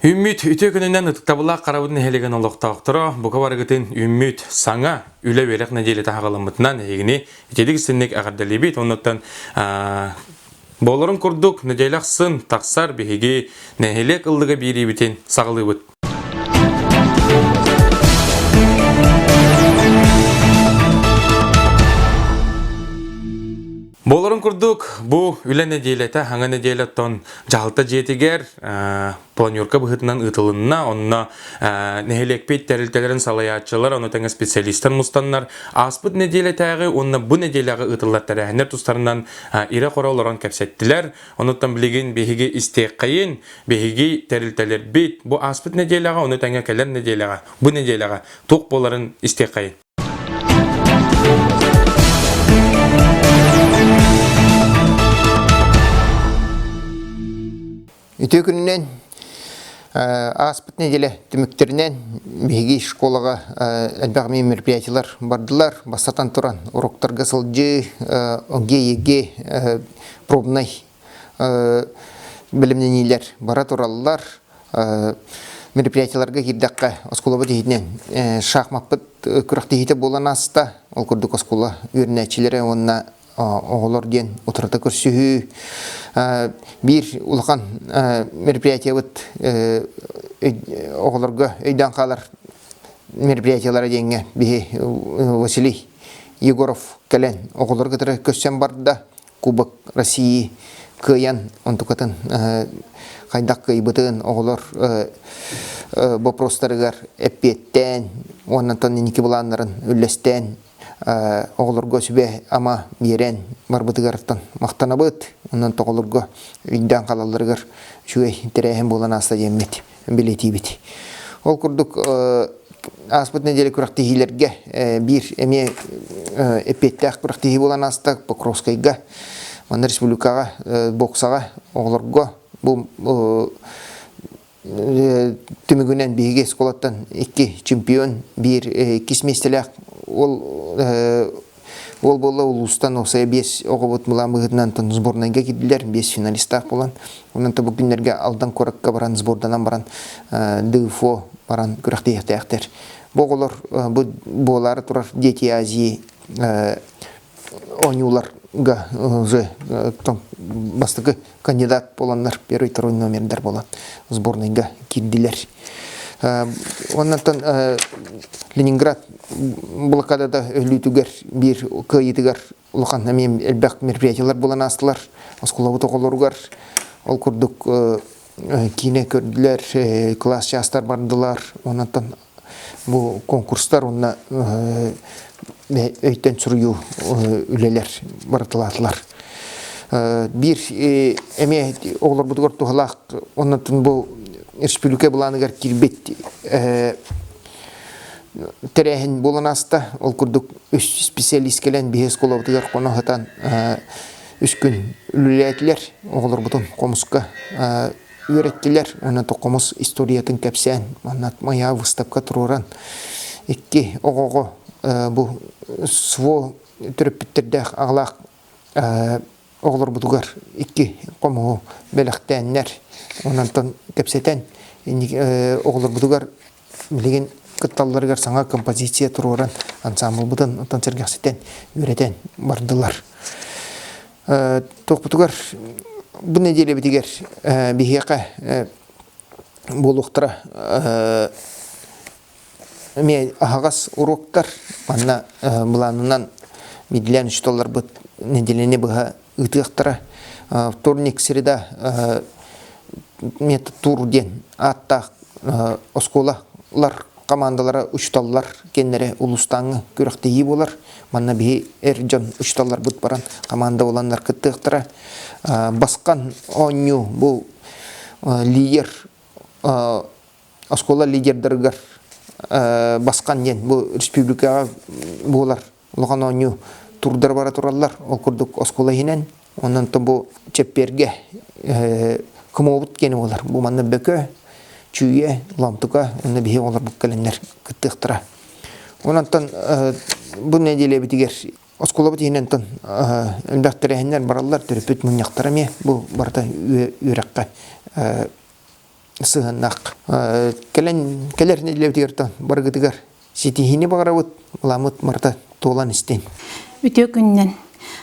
Үммүт үтүө күнүнэн ытыктабыллаах Харабыт нэһилиэгин олохтоохторо бука барыгытын үммүт саҥа үлэ-үөрэх нэдиэлэтэ аҕаламмытынан эһигини итилик истинник эҕэрдэлиибит. Оннуттан буоларын курдук нэдиэлэ ахсын тахсар биһиги нэһилиэк ыллыга биэриибитин саҕалыыбыт. Буоларын курдук, бу үлэ нэдиэлэтэ хаҥа нэдиэлэ оттон дьаһалта дьиэтигэр планерка быһыытынан ыытылынна. Онно нэһилиэкпит тэрилтэлэрин салайааччылар, ону тэҥэ специалистар мустаннар ааспыт нэдиэлэтээҕи уонна бу нэдиэлэҕэ ыытыллар тэрээһиннэр тустарынан ирэ-хоро олорон кэпсэттилэр. Онуттан билигин биһиги истиэххэйин, биһиги тэрилтэлэрбит бу ааспыт нэдиэлэҕэ, ону тэҥэ кэлэр нэдиэлэҕэ, бу нэдиэлэҕэ туох буоларын истиэххэйин. Үтүө күнүнэн ааспыт нэдиэлэ түмүктэринэн биһиги школаҕа элбэх мероприятиелар бардылар. Бастатан туран уроктарга сылдьыы, ОГЭ, ЕГЭ пробнай бэлэмнэниилэр бара тураллар. Мероприятиеларга киирдэххэ оскуолабыт иһитинэн шахмаппыт күрэхтэһиитэ буолан ааста. Ол курдук оскуола үөрэнээччилэрэ уонна оҕолор диэн утарыта көрсүһүү биир улахан мероприятиебыт оҕолорго өйдөөн хаалар мероприятиелара диэҥҥэ биһи Василий Егоров кэлэн оҕолору кытары көрсөн барда Кубок России кыайан онтукатын хайдах кыайбытын оҕолор вопростарыгар эппиэттээн уонна онтон инники былааннарын үллэстээн оҕолорго сүбэ-ама биэрэн барбытыгартан махтанабыт. Онон оҕолорго өйдөөн хаалалларыгар үчүгэй тэрээһин буолан ааста диэммит бэлиэтиибит. Ол курдук ааспыт нэдиэлэ күрэхтэһиилэргэ биир эмиэ эппиэттээх күрэхтэһии буолан ааста Покровскайга, манна республикаҕа боксаҕа оҕолорго бу түмүгүнэн биһиги оскуолаттан икки чемпион, биир иккис миэстэлээх уол Ол буолла улуустан уопсайа биэс оҕобут былаан быһыытынан сборнайга киирдилэр, биэс финалистаах буолан. Онон бу күннэргэ Алдан куоракка баран сборданан баран ДФО баран күрэхтэһиэхтээхтэр. Бу оҕолор бу буолаары турар Дети Азии оонньууларга уже бастакы кандидат буоланнар первый второй номердар буолан сборнайга киирдилэр. Оннантан Ленинград блокадада өлүүтүгэр биир кыайыытыгар улахан эмиэ элбэх мероприятиелар буолан аастылар. Оскуолабыт оҕолоругар ол курдук киинэ көрдүлэр, класс чаастар бардылар. Оннантан бу конкурстар уонна өйтөн суруйуу үлэлэр барытылаатылар. Биир эмиэ оҕолорбутугар туһалаах оннотун бу республика былааныгар киирбит тэрээһин буолан ааста. Ол курдук үс специалист кэлэн биһи оскуолабытыгар хоно сытан үс күн үлэлээтилэр оҕолорбутун хомуска үөрэттилэр уонна хомус историятын кэпсээн манна моя выставка туруоран икки оҕоҕо бу СВО төрөппүттэрдээх аҕалаах оҕолорбутугар икки хомуһу бэлэхтээннэр онон кэпсэтэн оҕолорбутугар билигин кытталларыгар саҥа композиция туруоран ансамблбытын оттон сэргэхситэн үөрэтэн бардылар. Туохпутугар бу нэдиэлэбитигэр биһиэхэ буолуохтара эмиэ аһаҕас уруоктар манна былаанынан биирдиилээн учууталларбыт нэдиэлэни быһа ыытыахтара. Вторник, среда метод тур диэн ааттаах оскуолалар командалара учууталлар кэннэрэ улуустааҥҥы күрэхтэһии буолар. Манна биһи эр дьон учууталларбыт баран команда буоланнар кыттыахтара. Баскан оонньуу бу лидер оскуола лидердарыгар баскан диэн бу республикаҕа буолар улахан оонньуу турдар бара тураллар. Ол курдук оскуола иһинэн онон бу чэппиэргэ кымообут киэнэ буолар. Бу манна Бөкө, Чүүйэ, Ломтука уонна биһи оҕолорбут кэлэннэр кыттыахтара. Онон бу нэдиэлэбитигэр оскуолабыт иһинэн элбэх тэрээһиннэр бараллар, төрөппүт мунньахтара эмиэ бу барыта үөрэххэ. сыһыаннаах. Кэлэн кэлэр нэдиэлэбитигэр барыгытыгар ситиһиини баҕарабыт, ыламмыт барыта туолан истин. Үтүө күнүнэн.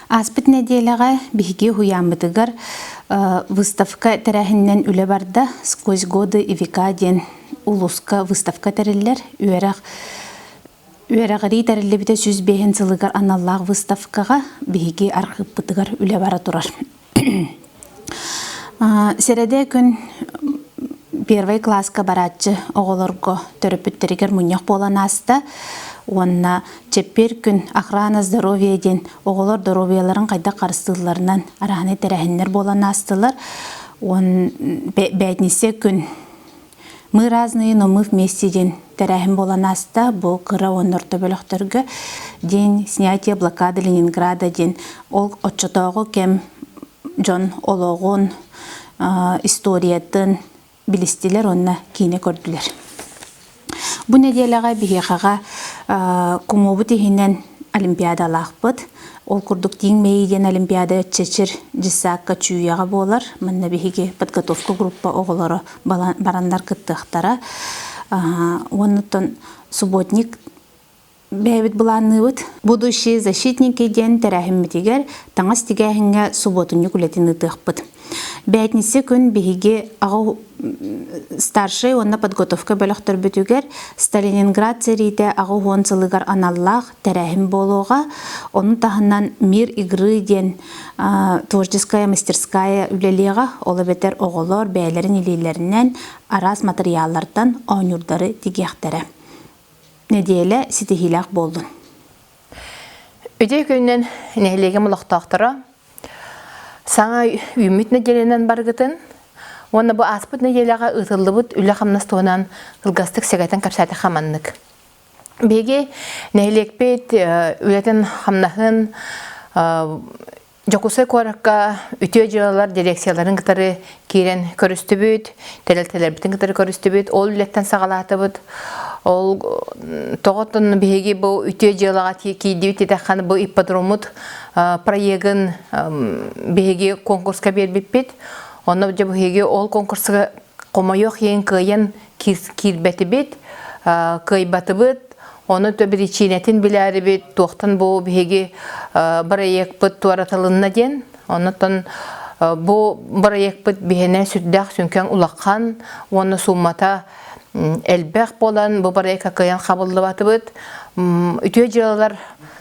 Ааспыт нэдиэлэҕэ биһиги уһуйааммытыгар выставка тэрээһининэн үлэ барда. «Сквозь годы и века» диэн улууска выставка тэриллэр. Үөрэх Үөрэҕирии тэриллибитэ 105 сылыгар аналлаах выставкаҕа биһиги архыыппытыгар үлэ бара турар. Сэрэдэ күн первый класска барааччы оҕолорго төрөппүттэригэр мунньах буолан ааста уонна чэппиэр күн охрана здоровья диэн оҕолор доруобуйаларын хайдах харыстыылларынан араһаны тэрээһиннэр буолан аастылар. Уон бээтиниссэ күн Мы разные, но мы вместе диэн тэрээһин буолан ааста. Бу кыра уонна орто бөлөхтөргө день снятия блокады Ленинграда диэн ол оччотооҕу кэм дьон олоҕун, историятын билистилэр уонна киинэ көрдүлэр. Бу нэдиэлэҕэ биһиэхэҕэ кумуобут иһинэн олимпиадалаахпыт. Ол курдук Тииҥ Мэйии диэн олимпиада Чэчир дьыссаакка Чүүйэҕэ буолар. Манна биһиги подготовка группа оҕолоро бараннар кыттыахтара. Уоннуттан субботник бэйэбит былаанныыбыт. Будущие защитники диэн тэрээһиммитигэр таҥас тигээһиҥҥэ субуотунньук үлэтин ыытыахпыт. Бээтиниссэ күн биһиги аҕа старшай уонна подготовка бөлөхтөрбүтүгэр Сталининград сэриитэ 80 сылыгар аналлаах тэрээһин буолуоҕа. Ону таһынан «Мир игры» диэн творческая мастерская үлэлиэҕэ. Ол эбэтэр оҕолор бэйэлэрин илиилэринэн араас матырыйааллартан оонньуурдары тигиэхтэрэ. Нэдиэлэ ситиһиилээх буоллун. Үтүө күнүнэн нэһилиэгим олохтоохторо саҥа үүммүт нэдиэлэнэн баргытын уонна бу ааспыт нэдиэлэҕэ ыытыллыбыт үлэ-хамнас туһунан кылгастык сэгэтэн кэпсээтэххэ маннык. Биһиги нэһилиэкпит үлэтин-хамнаһын Дьокуускай куоракка үтүө дьыалалар дирекцияларын кытары киирэн көрүстүбүт, тэрилтэлэрбитин кытары көрүстүбүт, ол үлэттэн саҕалаатыбыт. Ол тоҕотун биһиги бу үтүө дьыалаҕа киирдибит диэтэххэ бу ипподроммут проегын биһиги конкурска биэрбиппит. Онно дьэ биһиги ол конкурска хомойуох иһин кыайан киирбэтибит, кыайбатыбыт. Ону биричиинэтин билээрибит, туохтан бу биһиги бырайыакпыт туоратылынна диэн. Оннуттан бу бырайыакпыт биһиэнэ сүрдээх сүҥкэн улахан уонна сууммата элбэх буолан бу бырайыакка кыайан хабыллыбатыбыт. Үтүө дьыалалар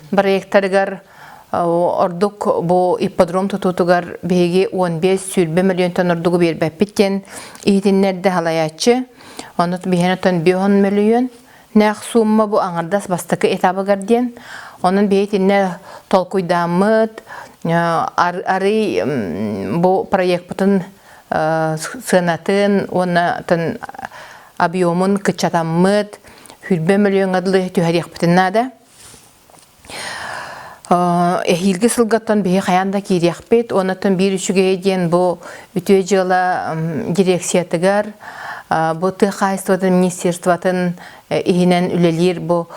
бырайыактарыгар ордук бу ипподром тутуутугар биһиги 15-20 мөлүйүөнтэн ордугу биэрбэппит диэн иһитиннэрдэ салайааччы. Ону биһиэнэ оттон 5 мөлүйүөн нээх суумма бу аҥардас бастакы этабыгар диэн. Онон биһи итиннэ толкуйдааммыт, арый бу проекпытын сыанатын уонна объемун кыччатаммыт, 20 мөлүйүөҥҥэ дылы түһэриэхпитин наада. Эһиилги сылгаттан биһи хайаан да киириэхпит. Оннуттан биир үчүгэйэ диэн бу үтүө дьыала дирекциятыгар бу тыа хаһаайыстыбатын министерствотын иһинэн үлэлиир бу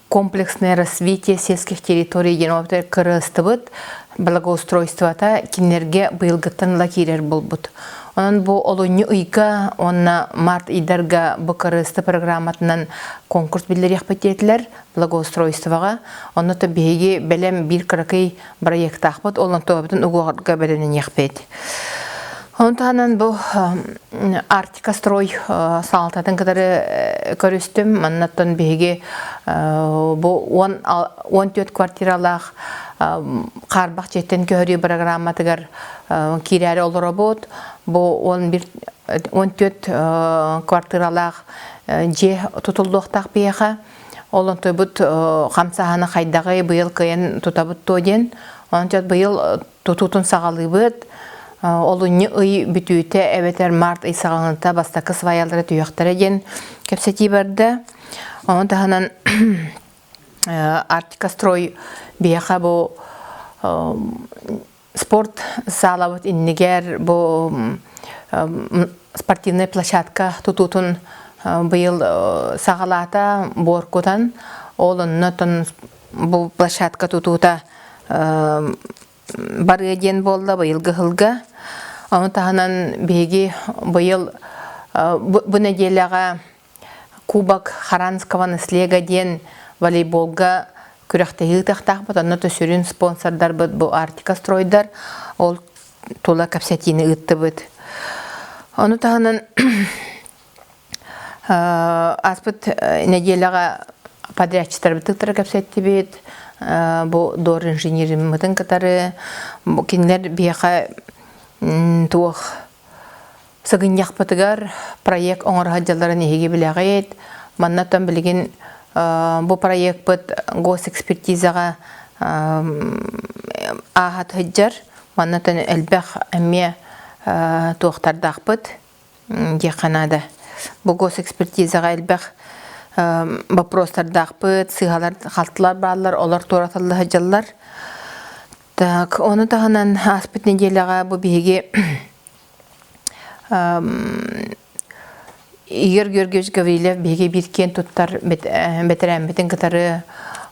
комплексное развитие сельских территорий диэн ол кырыыстыбыт благоустройствота кинилэргэ быйылгыттан ыла киирэр буолбут. Онон бу олунньу ыйга уонна март ыйдарга бу кырыысты программатынан конкурс биллэриэхпит диэтилэр. Благоустройствоҕа. Онно то биһиги бэлэм биир кыракый бырайыактаахпыт, ол онтуобутун угуоҕарга бэлэмнэниэхпит. Ону таһынан бу Арктика строй салалтатын кытары көрүстүм. Маннаттан биһиги бу 14 квартиралаах хаарбах дьиэттэн көһөрүү программатыгар киирээри олоробут. Бу 11 14 квартиралаах дьиэ тутуллуохтаах биһиэхэ. Ол онтуйбут хамсааһына хайдаҕый, быйыл кыайан тутабыт дуо диэн. Онон быйыл тутуутун саҕалыыбыт. Олунньу ый бүтүүтэ эбэтэр март ый саҕаланыыта бастакы сваялара түһүөхтэрэ диэн кэпсэтии барда. Ону таһынан Арктика строй биһиэхэ бу спорт саалабыт иннигэр бу спортивнай площадка тутуутун быйыл саҕалаата буор кутан ол онно бу площадка тутуута барыа диэн буолла быйылгы сылга ону таһынан биһиги быйыл. Бу нэдиэлэҕэ Кубок Харанского наслега диэн волейболга күрэхтэһии ыытыахтаахпыт. Онно то сүрүн спонсордарбыт бу Арктика стройдар. Ол тула кэпсэтиини ыыттыбыт. Ону таһынан ааспыт нэдиэлэҕэ подрядчиктарбытын кытары кэпсэттибит. Бу дор инженериммытын кытары кинилэр биһиэхэ туох Сыгынньахпытыгар проект оҥоро сылдьалларын эһиги билэҕит. Манна оттон билигин бу проекпыт госэкспертизаҕа ааһа сылдьар. Манна оттон элбэх эмиэ туохтардаахпыт диэххэ наада. Бу госэкспертизаҕа элбэх вопростардаахпыт, сыыһалар, халтылар бааллар, олор туоратылла сылдьаллар. Так, ону таһынан ааспыт нэдиэлэҕэ бу биһиги Игорь Георгиевич Гаврильев биһиги биир киэн туттар бэтэрээммитин кытары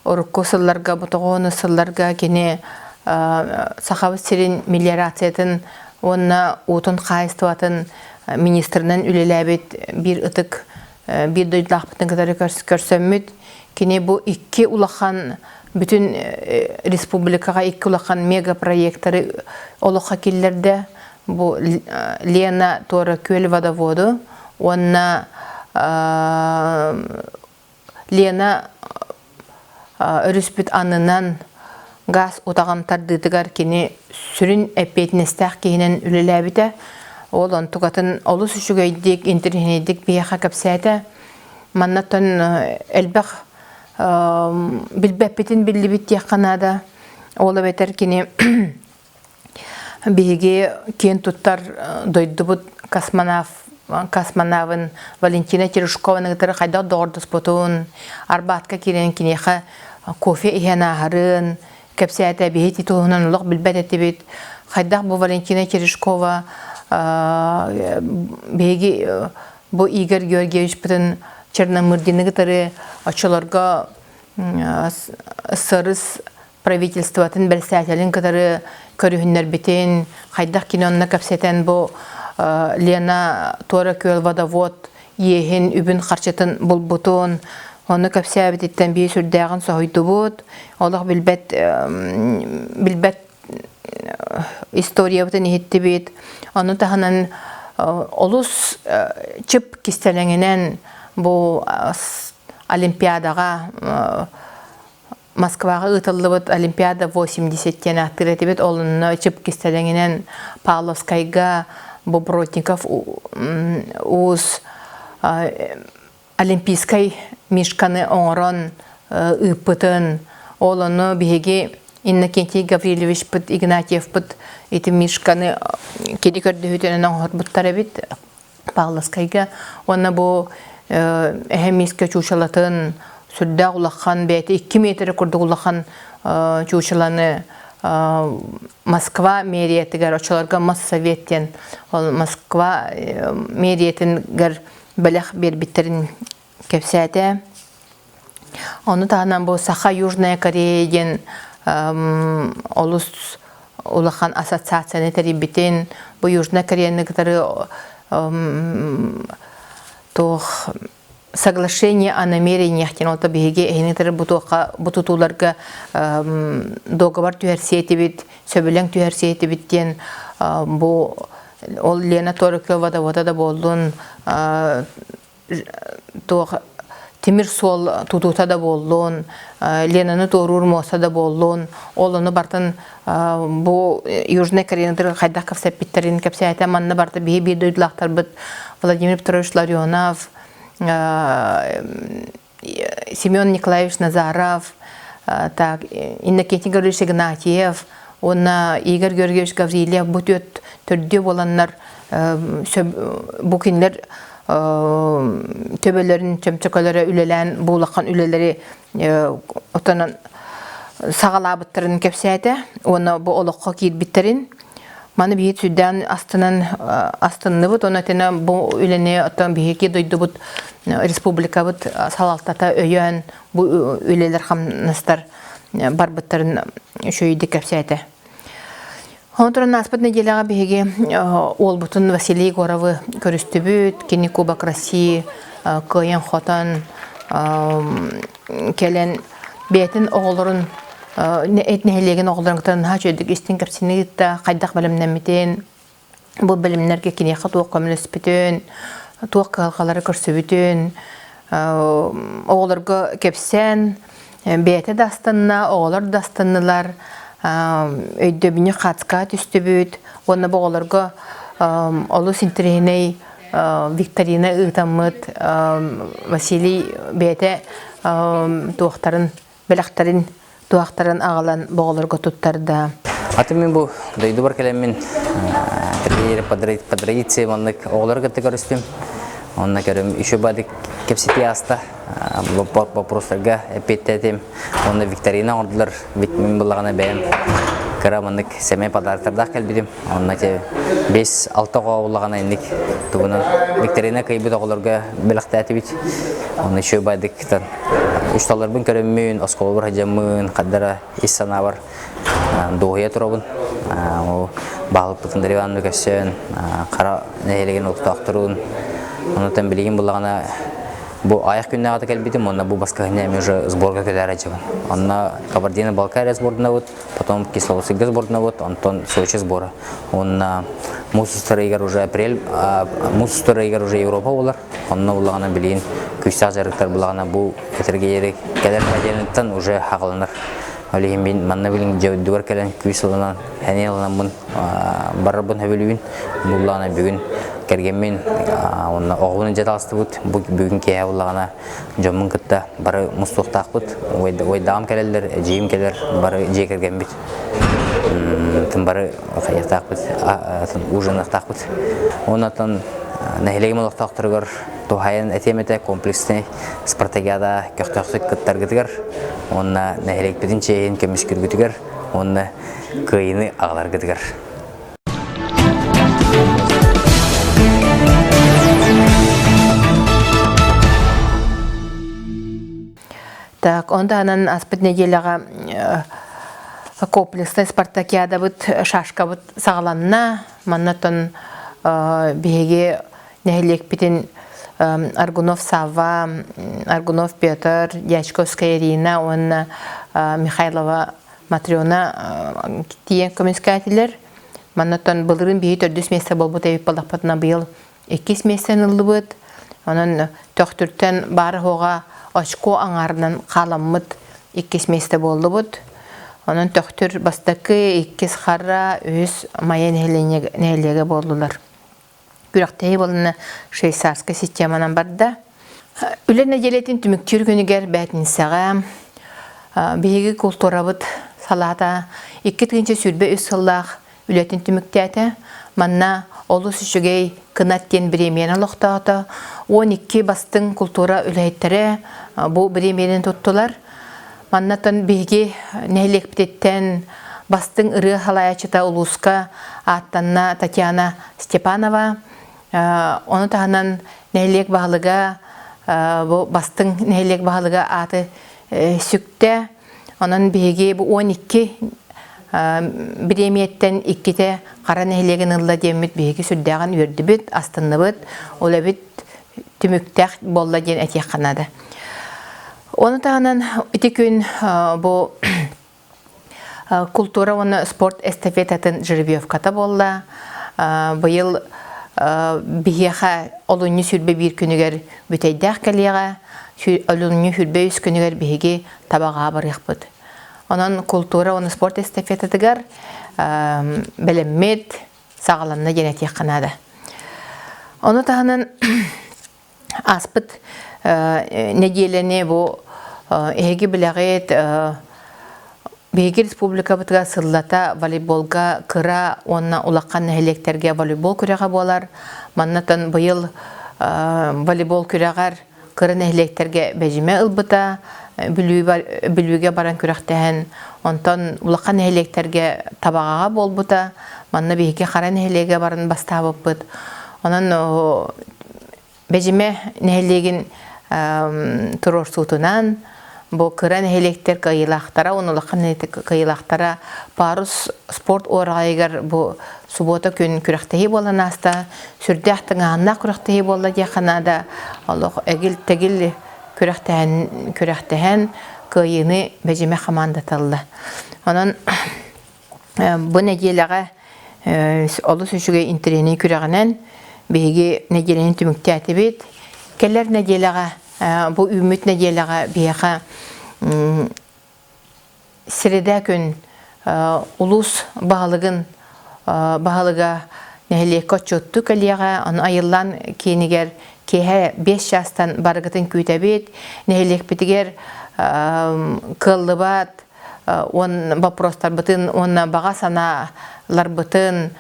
урукку сылларга, бу тоҕуону сылларга кини Сахабыт сирин мелиорациятын уонна уутун хаһаайыстыбатын министринэн үлэлээбит биир ытык биир дойдулаахпытын кытары көрсөммүт. Кини бу икки улахан бүтүн республикаҕа икки улахан мегапроекттары олоххо киллэрдэ. Бу Лена Туора күөл водоводу уонна Лена өрүспүт аннынан газ утаҕын тардыытыгар кини сүрүн эппиэтинэстээх киһинэн үлэлээбитэ. Ол онтукатын олус үчүгэйдик, интэриэһинэйдик биһиэхэ кэпсээтэ. Маннаттан элбэх билбэппитин биллибит диэххэ наада. Ол эбэтэр кини Биһиги киэн туттар дойдубут космонавт космонавын Валентина Терешкованы кытары хайдах доҕордоспутун, Арбатка киирэн киниэхэ кофе иһэн ааһарын кэпсээтэ. Биһиги туһунан олох билбэт этибит. Хайдах бу Валентина Терешкова биһиги бу Игорь Георгиевичпытын Черномырдины кытары оччолорго СССР правительствотын бэрэссэдээтэлин кытары көрүһүннэрбитин, хайдах кини онно кэпсэтэн бу Лена Туора Күөл водовод иэһин, үбүн харчытын булбутун, ону кэпсээбититтэн биир сүрдээҕин соһуйдубут. Олох билбэт билбэт историябытын иһиттибит. Ону таһынан олус чып кистэлэҥинэн бу Олимпиадаҕа Москваҕа ыытыллыбыт Олимпиада 80 диэн ааттыыр этибит. Ол онно чып кистэлэҥинэн Павловскайга Бобротников уус олимпийскай мишканы оҥорон ыыппытын, ол ону биһиги Иннокентий Гаврильевичпыт Игнатьевпыт ити мишканы кини көрдөһүүтүнэн оҥорбуттар эбит. Павловскайга уонна бу эһэ миискэ чуучалатын сүрдээх улахан бэйэтэ 2 метр курдук улахан чуучаланы Москва мэриятыгар оччолорго Моссовет диэн ол Москва мэриятыгар бэлэх биэрбиттэрин кэпсээтэ. Ону таһынан бу Саха Южная Корея диэн олус улахан ассоциацияны тэрийбитин, бу Южная Кореяны кытары туох соглашение о намерениях диэн ол биһиги эһини кытары бу туохха бу тутууларга договор түһэрсиэтибит, сөбүлэҥ түһэрсиэтибит диэн бу ол Лена Торокова водовода да буоллун туох тимир суол тутуута да буоллун, Ленаны туоруур муоста да буоллун, ол ону бартын бу Южная Кореянытыгар хайдах кэпсэппиттэрин кэпсээтэ. Манна барта биһи биир дойдулаахтарбыт Владимир Петрович Ларионов, Семен Николаевич Назаров, так, Иннокентий Гаврилович Игнатьев уонна Игорь Георгиевич Гаврильев бу түөрт төрдүө буоланнар бу кинилэр төбөлөрүн чөмчөкөлөрө үлэлээн бу улахан үлэлэри отонон саҕалаабыттарын кэпсээтэ уонна бу олоххо киирбиттэрин Маны биһи сүрдээн астынан астынныбыт уонна итинэ бу үлэни оттон биһиги дойдубут республикабыт салалтата өйөөн бу үлэлэр хамнастар барбыттарын үчүгэйдик кэпсээтэ. Онон туран ааспыт нэдиэлэҕэ биһиги уолбутун Василий Егоровы көрүстүбүт. Кини Кубок России кыайан-хотон кэлэн бэйэтин оҕолорун эт нэһилиэгин оҕолорун кытары наһаа үчүгэйдик истиҥ кэпсэни ыытта, хайдах бэлэмнэммитин, бу бэлэмнэргэ киниэхэ туох көмөлөспүтүн, туох кыһалҕалары көрсүбүтүн оҕолорго кэпсээн бэйэтэ да астынна, оҕолор да астыннылар, өйдөбүнньүк хаацкаҕа түстүбүт уонна бу оҕолорго олус интэриэһинэй викторина ыытаммыт Василий бэйэтэ туохтарын бэлэхтэрин туһахтарын аҕалан оҕолорго туттарда. Аты мин бу дойдубар кэлэммин по традиции маннык оҕолору кытта көрүстүм. Онно көрүм еще бадык кэпсэтии ааста. Вопростарга эппиэттээтим. Онно викторина оҥордулар. Мин буллаҕына бэйэм кыра маннык сэмэй подарктардаах кэлбитим. Онно те 5-6 оҕо буллаҕына инник тугунан викторина кыйбыт оҕолорго бэлэхтээтибит. Онно еще бадыктан Учууталларбын көрөммүн, оскуолабар сылдьаммын, хардара ис санаабар дуоһуйа турабын. Ол баһылыкпытын Дарья Ивановна көрсөн, Хара нэһилиэгин олохтоохторун, онтон билигин буллаҕына бу айах күннээҕитэ кэлбитим, уонна бу баскыһынньа эмиэ уже сборга кэлээр сылдьабын. Онно Кабардино-Балкария сбордунабыт, потом Кисловодскайга сбордунабыт, онтон Сочи сбора. Уонна муус устар ыйыгар уже апрель, муус устар ыйыгар уже Европа буолар. Онно буллаҕына билигин күүстээх дьарыктар буллаҕына бу этэргэ кэлэр нэдиэлэттэн уже хаҕаланар. Ол иһин мин манна билин дьэ кэлэн күүс ылынан, сэниэ ылынаммын барарбын сөбүлүүбүн. Буллаҕына бүгүн кэргэммин уонна оҕобун дьэ таҕыстыбыт. Бу бүгүн киэһэ буллаҕына дьоммун кытта бары мустуохтаахпыт. Уойдааҕым кэлэллэр, эдьиийим кэлэр, бары дьиэ кэргэммит. Бары хайыахтаахпыт, ужиныахтаахпыт. Оннотон нэһилиэгим олохтоохторугар туһайан этиэм этэ комплекснай спартакиада көхтөөхтүк кыттаргытыгар уонна нэһилиэкпитин чиэһин көмүскүүргүтүгэр уонна кыайыыны аҕаларгытыгар. Так, он таһынан аспыт нэдиэлэҕэ комплекснай спартакиадабыт, шашкабыт саҕаланна. Маннаттан биһиги нэһилиэкпитин Аргунов Савва, Аргунов Петр, Дьячковская Ирина уонна Михайлова Матрена тиийэн көмүскээтилэр. Маннаттан былырыын биһи төрдүс миэстэ буолбут эбит буоллахпытына быйыл иккис миэстэни ыллыбыт. Онон Төхтүртэн баара-суоҕа очко аҥаарынан хааламмыт иккис миэстэ буоллубут. Онон Төхтүр бастакы, иккис Хара, үһүс Майа нэһилиэгэ буоллулар. Күрэхтэһии буолана швейцарскай системанан барда. Үлэ нэдиэлэтин түмүктүүр күнүгэр бээтинсэҕэ биһиги култуурабыт салаата 2023 сыллаах үлэтин түмүктээтэ. Манна олус үчүгэй кынат диэн бириэмийэни олохтоото. 12 бастыҥ култуура үлэһиттэрэ бу бириэмийэни туттулар. Маннатан биһиги нэһилиэкпититтэн бастыҥ ырыа салайааччыта улууска ааттанна Татьяна Степанова. Ону таһынан нэһилиэк баһылыга бу бастыҥ нэһилиэк баһылыга ааты сүктэ. Онон биһиги бу 12 бириэмийэттэн иккитэ Хара нэһилиэгин ылла диэммит биһиги сүрдээҕин үөрдүбүт, астынныбыт. Ол эбит түмүктээх буолла диэн этиэххэ наада. Ону таһынан ити күн бу култуура уонна спорт эстафетатын жеребьевката буолла. Быйыл биһиэхэ олунньу 21 күнүгэр бүтэйдээх кэлиэҕэ, олунньу 23 күнүгэр биһиги табаҕа барыахпыт. Онон култуура уонна спорт эстафетатыгар бэлэммит саҕаланна диэн этиэххэ наада. Ону таһынан ааспыт нэдиэлэни бу эһиги билэҕит биһиги республикабытыгар сыллата волейболга кыра уонна улахан нэһилиэктэргэ волейбол күрэҕэ буолар. Маннатан быйыл волейбол күрэҕэр кыра нэһилиэктэргэ бэдьимэ ылбыта, Бүлүүгэ баран күрэхтэһэн, онтон улахан нэһилиэктэргэ Табаҕаҕа буолбута, манна биһиги Хара нэһилиэгэ баран бастаабыппыт. Онон Бэдьимэ нэһилиэгин туруорсуутунан. Бу кыра нэһилиэктэр кыайыылаахтара уонна улахан кыайыылаахтара Парус спорт уораҕайыгар бу субуота күн күрэхтэһии буолан ааста. Сүрдээх тыҥааһыннаах күрэхтэһии буолла диэххэ наада. Олох эгил-тэгил күрэхтэһэн, күрэхтэһэн кыайыыны Бэдьимэ хамаандата ылла. Онон бу нэдиэлэҕэ олус үчүгэй интэриэһинэй күрэҕинэн биһиги нэдиэлэни түмүктээтибит. Кэлэр нэдиэлэҕэ бу үүммүт нэдиэлэҕэ биһиэхэ среда күн улуус баһылыгын баһылыга нэһилиэккэ отчуоттуу кэлиэҕэ, ону Айыллаан киинигэр киэһэ 5 чаастан барыгытын күүтэбит. Нэһилиэкпитигэр кыаллыбат уон боппуруостарбытын уонна баҕа санааларбытын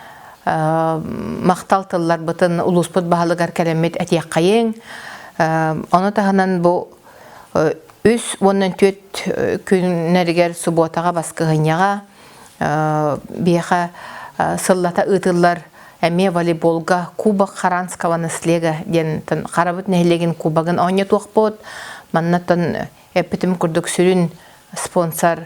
махтал тылларбытын улууспут баһылыгар кэлэммит этиэххэйиҥ. Ону таһынан бу үс уонна түөрт күннэригэр субуотаҕа баскыһынньаҕа биһиэхэ сыллата ыытыллар эмиэ волейболга Кубок Харанского наслега диэн Харабыт нэһилиэгин кубогын оонньотуохпут. Маннаттан эппитим курдук сүрүн спонсор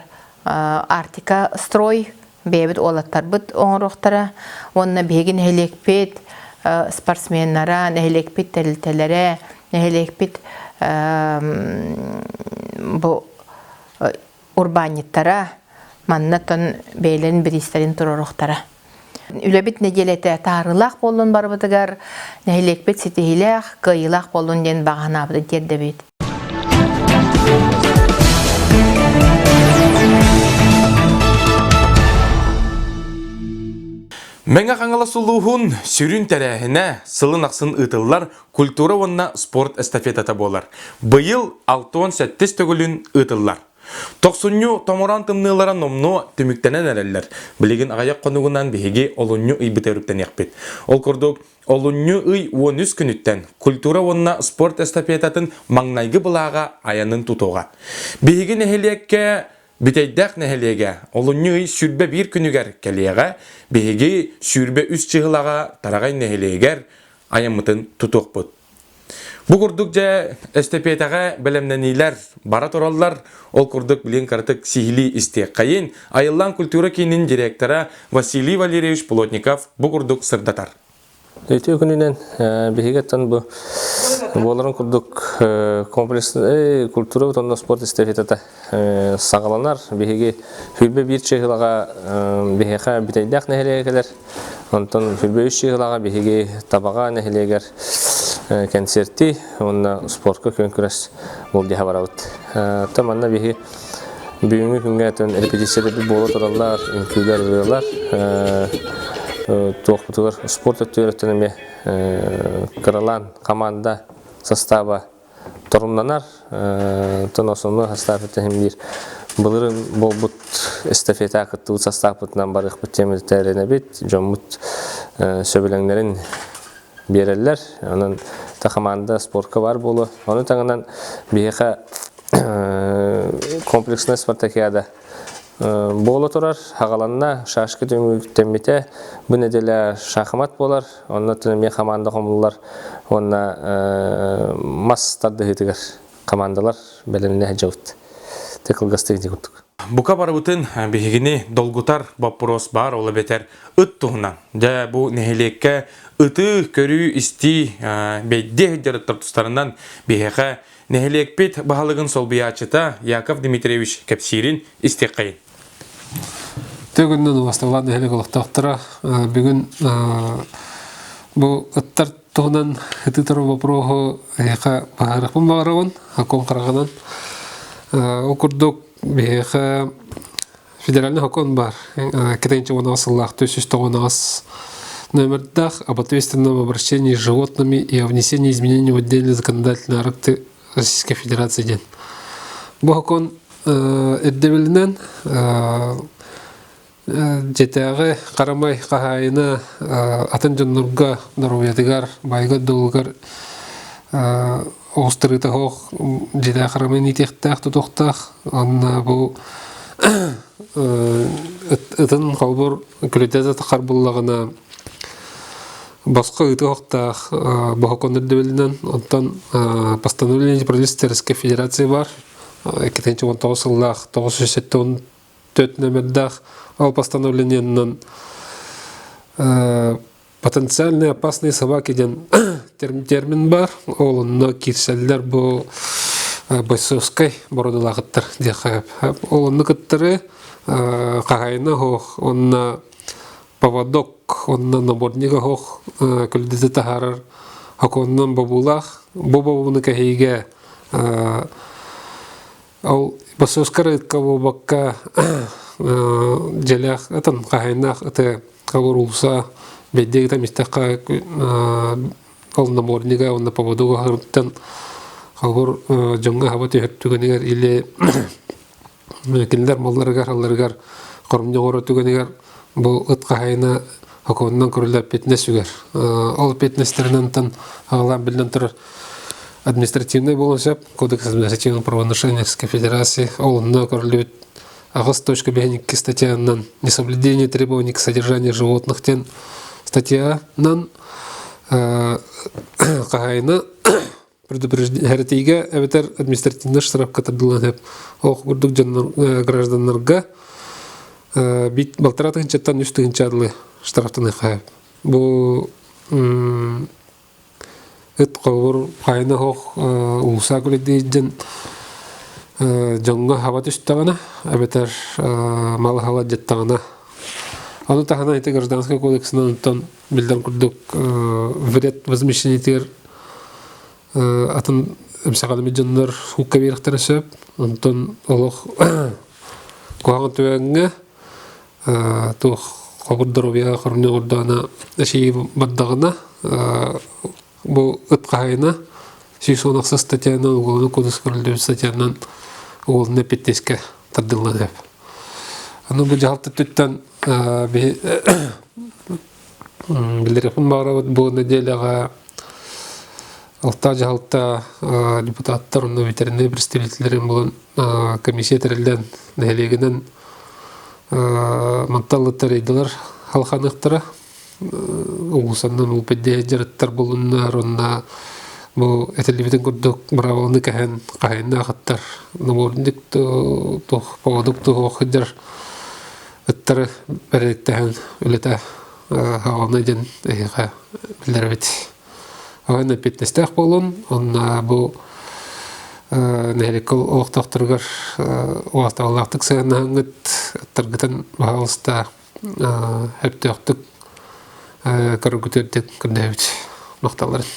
Арктика Строй бэйэбит уолаттарбыт оҥоруохтара уонна биһиги нэһилиэкпит спортсменнара, нэһилиэкпит тэрилтэлэрэ, нэһилиэкпит бу урбаанньыттара манна тон бэйэлэрин бириистэрин туруоруохтара. Үлэбит нэдиэлэтэ таарылаах буоллун барыбытыгар, нэһилиэкпит ситиһиилээх, кыайыылаах буоллун диэн баҕа санаабытын тиэрдэбит. Мэҥэ Хаҥалас улууһун сүрүн тэрээһинэ сылын ахсын ыытыллар культура уонна спорт эстафетата буолар. Быйыл 67 төгүлүн ыытыллар. Тохсунньу томороон тымныылара номнуо түмүктэнэн эрэллэр. Билигин аҕыйах хонугунан биһиги олунньу ыйбыта өрүктэниэхпит. Ол курдук, олунньу ый 13 күнүттэн культура уонна спорт эстафетатын маҥнайгы былааҕа айанын тутуоҕа. Биһиги нэһилиэккэ Бүтэйдээх нэһилиэгэ олунньу ый 21 күнүгэр кэлиэҕэ, биһиги 23 чыһылаҕа Тараҕай нэһилиэгэр айаммытын тутуохпут. Бу курдук дьэ эстэпиэтэҕэ бэлэмнэниилэр бара тураллар. Ол курдук билин кыратык сиһилии истиэххэйин Айыллаан культура киинин директора Василий Валерьевич Плотников бу курдук сырдатар. Үтүө күнүнэн биһиги оттон бу буоларын курдук комплекс культура уонна спорт эстафетата саҕаланар. Биһиги хүрбэ биир чыһылаҕа биһиэхэ Бүтэйдээх нэһилиэгэ кэлэр. Онтон хүрбэ үс чыһылаҕа биһиги Табаҕа нэһилиэгэр кэнсиэрти уонна спортка күөн күрэс болдьоһо барабыт. Оттон манна биһи бүгүҥҥү күҥҥэ оттон репетицияларбыт буола тураллар, үҥкүүлэр, ырыалар. Туохпутугар спорт өттүгэр эмиэ кыралаан команда состава торумнанар. Оттон основной состав иһин биир былырын буолбут эстафета кыттыбыт састааппытынан барыахпыт диэн эрэнэбит. Дьоммут сөбүлэҥнэрин биэрэллэр. Онон та команда спортка бар буолуо. Ону таһынан биһиэхэ комплекснай спартакиада буола турар. Хагаланна, шашка түмүктэммитэ. Бу неделя шахмат буолар. Онно эмиэ команда хомуллар. Уонна мас тардыһыытыгар командалар бэлэмнэ сылдьабыт. Те кылгастык ити курдук. Бука барыбытын биһигини долгутар боппуруос баар, ол эбэтэр ыт туһунан. Дьэ, бу нэһилиэккэ ыты көрүү-истии бэйдиэ сылдьар тустарынан биһиэхэ Нэһилиэкпит баһылыгын солбуйааччыта Яков Дмитриевич кэпсиирин истиэххэйин. Төгүннэн убастабылаах нэһилиэк олохтоохторо бүгүн бу ыттар туһунан ытыы турар боппуруоһу эһиэхэ быһаарыахпын баҕарабын сокуон хараҕынан. Ол курдук биһиэхэ Федеральный сокуон баар. Китайнча уонаҕас сыллаах 398 номердаах об ответственном обращении с животными и о внесении изменений в отдельные законодательные акты Российской Федерации диэн. Бу сокуон ирдэбилинэн дьиэтээҕи харамай хаһаайына атын дьоннорго доруобуйатыгар, байга-дуолугар оҕустарыыта суох дьиэлээх харамайын иитиэхтээх, тутуохтаах. Уонна бу ытын холбур күлүтэ да харбыллаҕына босхо ыытыахтаах боһокон ирдэбилинэн, оттон постановление правительства Российской Федерации бар. 2019 сыллаах 974 номердаах ол постановлениенынан потенциальные опасные собаки диэн термин бар. Ол онно киирсэллэр бу бойцовскай бородулаахыттар диэххэ. Ол онно кыттары хаһайына хоох онно поводок онно наборнига хоох күлдүтэ таһаарар оконнон бобуулаах. Бу бобууну кэһиигэ Ол бассыаска ытка буолбакка дьэлээх ытын хаһайнаах ыты холор уулуса бэйдиэ ытам истэххэ ол наморднига уонна поводуга хаһырыттан холобур дьоҥҥо хаба түһэр түгэнигэр или кинилэр малларыгар алларыгар хоромньу оҥорор түгэнигэр бу ыт хаһайына окуонунан көрүллэр фитнес үгэр. Ол фитнестеринэн аҕалаан биллэн турар административнай буолуон сөп. Кодекс административных правонарушений Российской Федерации ол онно көрүллүбүт 8.52 статьянан несоблюдение требований к содержанию животных диэн статьянан хаһаайына предупреждение эбэтэр административный штрафка тардыллан сөп. Ол курдук дьоннор гражданнарга бит балтараа тыһыынчаттан үс тыһыынча дылы штрафтаныахха Бу ыт холобур хайына оһох уулусса күлэйдиир дьоҥҥо хаба түстэҕинэ эбэтэр мал аһала дьыттаҕына ону таһынан ити гражданскай кодексынан онтон биллэр курдук вред возмещениетигэр атын эмсэҕэлэммит дьоннор суукка биэриэхтэрэ сөп онтон олох куһаҕан түгэҥҥэ туох хобур доруобуйаҕа хоромньу оҥордоҕуна эчэйии бардаҕына бу ыт хаһайына 116 статьянан уголовный кодекс көрүллүбүт статьянан уголовнай эппиэттээскэ тардыллан сөп. Аны бу дьаһалта өттүттэн биллэриэхпин баҕарабыт бу нэдиэлэҕэ алта дьаһалта депутаттар уонна ветеринарий представителлэрин булан комиссия тэриллэн нэһилиэгинэн манталлыттар рейдалар халханыахтара улуусаннан улпэддиэ дьарыттар булуннар уонна бу этиллибитин курдук быраабыланы кэһэн хаһайыннаах ыттар намордник туох поводок туох сылдьар ыттары бэрээдэктэһэн үлэтэ хаҕалана диэн эһиэхэ биллэрэбит. Оһон эппиэтинэстээх буолун, онно бу нэһилиэккэ олохтоохторугар уостаалаахтык сыһыаннаһаҥҥыт, ыттаргытын баһаалыста өптөөхтүк көрөргүтүгэр диэн көрдөһөбүт. Махталларын.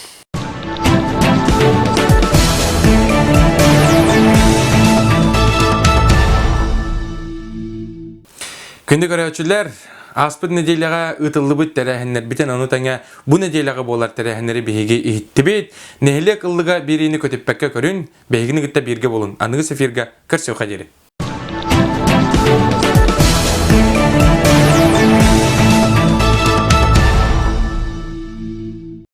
Күндү көрөөччүлэр, ааспыт нэдиэлэҕэ ыытыллыбыт тэрээһиннэрбитин ону тэҥэ бу нэдиэлэҕэ буолар тэрээһиннэри биһиги иһиттибит. Нэһилиэк ыллыга биэриини көтүппэккэ көрүн, биһигини кытта бииргэ буолун. Аныгыс эфиргэ көрсүөххэ диэри.